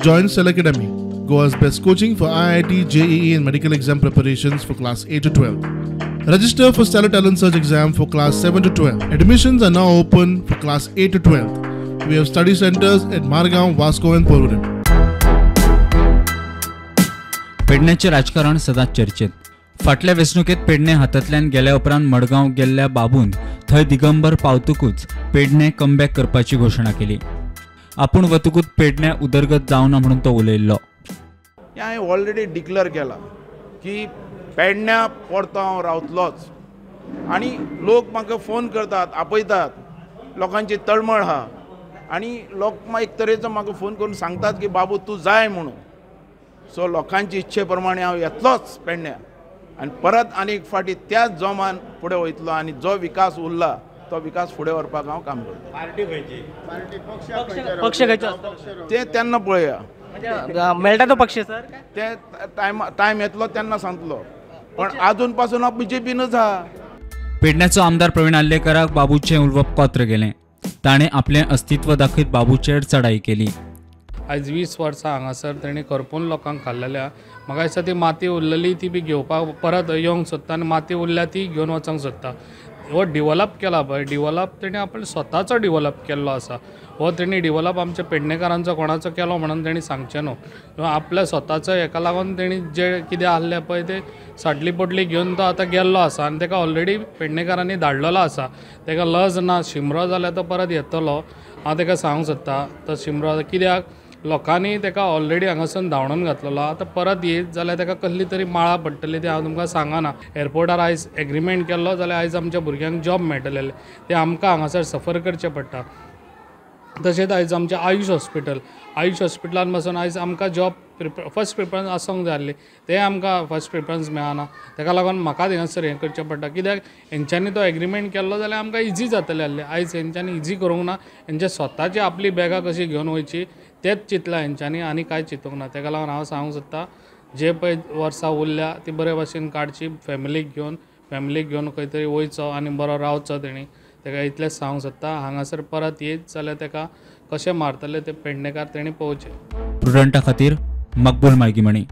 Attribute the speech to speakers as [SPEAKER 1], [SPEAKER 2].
[SPEAKER 1] Join Stellar Academy, Goa's best coaching for IIT, JEE and medical exam preparations for class 8 to 12. Register for Stellar Talent Search exam for class 7 to 12. Admissions are now open for class 8 to 12. We have study centers at Margao, Vasco and Porvorim.
[SPEAKER 2] पेडण्याचें राजकारण सदांच चर्चेत. फाटल्या वेंचणुकेंत पेडणे हातांतल्यान गेल्या उपरांत मडगांव गेल्ल्या बाबून थंय दिगंबर पावतकूच पेडणे कमबॅक करपाची घोशणा केली. आपूण वतकूच पेडण्या उदरगत जावना म्हणून तो उलयल्लो.
[SPEAKER 3] हांवें ऑलरेडी डिक्लेअर केला की पेडण्या परतो हांव रावतलोच आनी लोक म्हाका फोन करतात, आपयतात, लोकांची तळमळ आहा आनी लोक एक तरेचो म्हाका फोन करून सांगतात की बाबू तूं जाय म्हणून. सो लोकांची इच्छे प्रमाणे हांव येतलोच पेडण्या आनी परत आनी एक फावटी त्याच जोमान फुडें वयतलो आनी जो विकास उरला तो विकास फुडें व्हरपाक हांव काम करतलो.
[SPEAKER 4] पार्टी खंयची, पक्ष खंयचो
[SPEAKER 3] ते तेन्ना पळया,
[SPEAKER 4] मेळटा तो पक्ष सर
[SPEAKER 3] ते टायम येतलो तेन्ना सांगतलो, पण आजून पासून हांव बीजेपीनच आहा.
[SPEAKER 2] पेडण्याचो आमदार प्रवीण आर्लेकराक बाबूचें उलोवप कोत्र गेलें. ताणें आपलें अस्तित्व दाखयत बाबूचेर चढाई केली.
[SPEAKER 5] आयज 20 वर्सां हांगासर तेणी करपून लोकांक खाल्लेल्या. म्हाका दिसता ती माती उरलेली ती बी घेवपाक परत येवंक सोदता आनी माती उरल्या ती घेवन वचोंक सोदता. हो डिवलप केला पळय, डिवलप तेणी आपलो स्वताचो डिवलप केल्लो आसा. हो तेणी डिवलप आमच्या पेडणेकारांचो कोणाचो केलो म्हणून तेणी सांगचें न्हू. आपल्या स्वताचो हेका लागून तेणी जे कितें आहलें पळय ते साटली पोटली घेवन तो आतां गेल्लो आसा आनी तेका ऑलरेडी पेडणेकारांनी धाडलेलो आसा. तेका लज ना, शिमरो जाल्यार तो परत येतलो. हांव तेका सांगूंक सोदता तो शिमरो कित्याक लोकांनी तेका ऑलरेडी हांगासून धांवडून घातलेलो. आतां परत येत जाल्यार तेका कसली तरी माळा पडटली ते हांव तुमकां सांगना. एअरपोर्टार आयज एग्रीमेंट केल्लो जाल्यार आयज आमच्या भुरग्यांक जॉब मेळटले, ते आमकां हांगासर सफर करचें पडटा. तशेंच आयज आमचें आयुष हॉस्पिटल, आयुष हॉस्पिटलान पासून आयज आमकां जॉब फर्स्ट प्रिफरन्स आसूंक जाय आसली, ते आमकां फर्स्ट प्रिफरन्स मेळना. तेका लागून म्हाका थिंगासर हें करचें पडटा कित्याक हेंच्यांनी तो एग्रीमेंट केल्लो जाल्यार आमकां इजी जातलें आसलें. आयज हेंच्यांनी इजी करूंक ना, हेंच्या स्वताची आपली बॅगां कशी घेवन वयची तेंच चिंतलां हेंच्यांनी आनी कांय चिंतूंक ना. तेका लागून हांव सांगूंक सोदता जे पळय वर्सां उरल्या ती बरे भाशेन काडची, फॅमिलीक घेवन खंय तरी वयचो आनी बरो रावचो. तेणी तेका इतलेंच सांगूंक सोदता. हांगासर परत येत जाल्यार तेका कशें मारतले ते पेडणेकार तेणी पळोवचें.
[SPEAKER 2] प्रुडंटा खातीर मकबूल मायगीमणी.